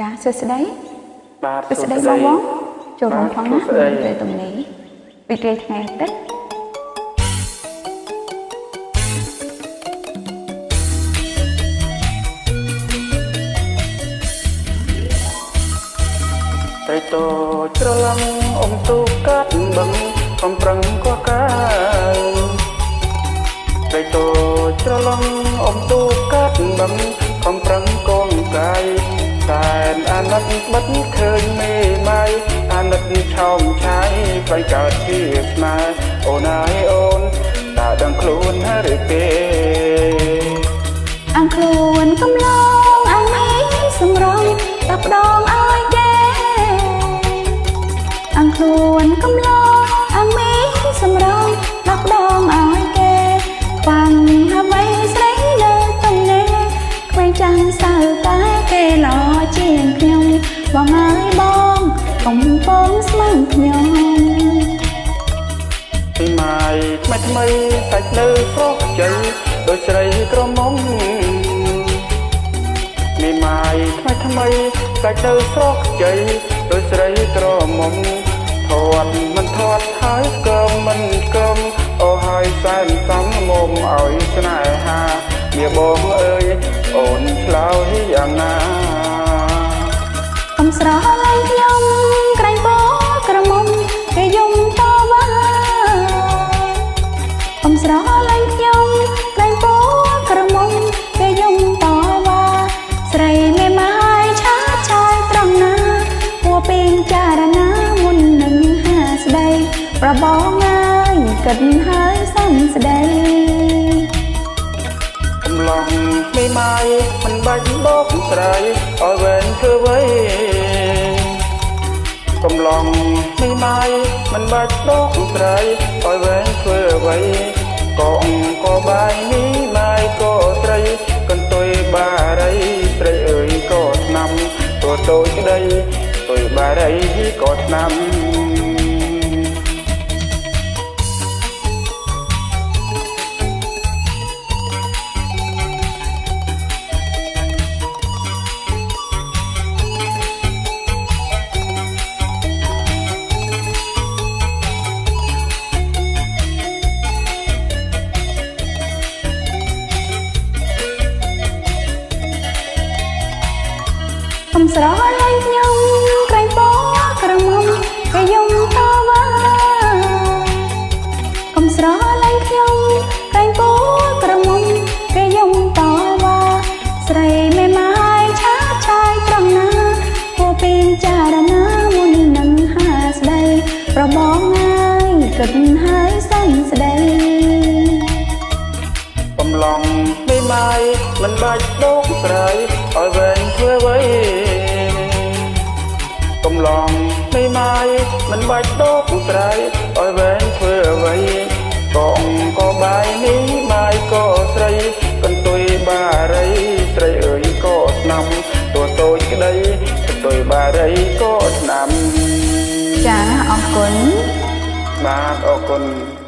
ចាសួស្តី បាទ សួស្តី សួស្តី បងបងចូលរួម បាទ ផងណា សួស្តី ពេលទំនេររីករាយថ្ងៃអាទិត្យ ត្រីតូចច្រឡំអ៊ំទូកាត់បឹងខំប្រឹងកកាយត្រីតូចច្រឡំអ៊ំទូកាត់បឹងខំប្រឹងកងកាយសែនអាណិតបិទឃើញមេម៉ាយអាណិតឆោមឆាយប្រៃកើតជាស្នេហ៍អូនអើយអូនតើដឹងខ្លួនហើយឬទេ អងខ្លួនកំឡងអញអីសម្រងតាប់ដងឲ្យគេអងខ្លួនកំឡងអងមីសម្រងតាប់ដងឲ្យគេខ្វាំងអ្វីស្រីនៅទំនេរក្មេងចាំងសៅតែគេល្អជាងខ្ញុំបងអើយបងកុំពងស្មានខ្ញុំ ពីម៉ាយថ្មីថ្មីសាច់នៅស្រស់ខ្ចីដូចស្រីក្រមុំមីម៉ាយថ្មីថ្មីសាច់នៅស្រស់ខ្ចីដូចស្រីក្រមុំធាត់មិនធាត់ហើយក៏មិនកុំអូហើយសែនសំមុំឲ្យស្នេហាមាបងអើយអូនឆ្លើយយ៉ាងណា កុំស្រឡាញ់ខ្ញុំក្រែងពោក្រមុំគេយំតវ៉ាកុំស្រឡាញ់ខ្ញុំក្រែងពោក្រមុំគេយំតវ៉ាស្រីមេម៉ាយឆាតឆាយត្រង់ណាពួពេងចារណាមុននឹងហាស្ដីប្របងអើយគិតហើយសំស្ដី កំឡងមេម៉ាយមិនបាច់បោកស្រាយឲ្យវែងធ្វើអ្វីកំឡងមេម៉ាយមិនបាច់បោកស្រាយឲ្យវែងធ្វើអ្វីកងក៏បាយនេះម៉ាយក៏ស្រីកន្ទុយបារីស្រីអើយក៏ឆ្នាំទោះតូចក្តីទុយបារីក៏ឆ្នាំ កុំស្រឡាញ់ខ្ញុំក្រែងពោក្រមុំគេយំតវ៉ាកុំស្រឡាញ់ខ្ញុំក្រែងពោក្រមុំគេយំតវ៉ាស្រីមេម៉ាយឆាតឆាយត្រង់ណាពួពេងចារណាមុននឹងហាស្ដីប្របងអើយគិតហើយសំស្ដី កំឡងមេម៉ាយមិនបាច់បោកស្រាយឲ្យវែងធ្វើអ្វីកំឡងមេម៉ាយមិនបាច់បោកស្រាយឲ្យវែងធ្វើអ្វីកងក៏បាយនេះម៉ាយក៏ស្រីកន្ទុយបារីស្រីអើយក៏ឆ្នាំទោះតូចក្តីកន្ទុយបារីក៏ឆ្នាំ ចាអរគុណ បាទអរគុណ។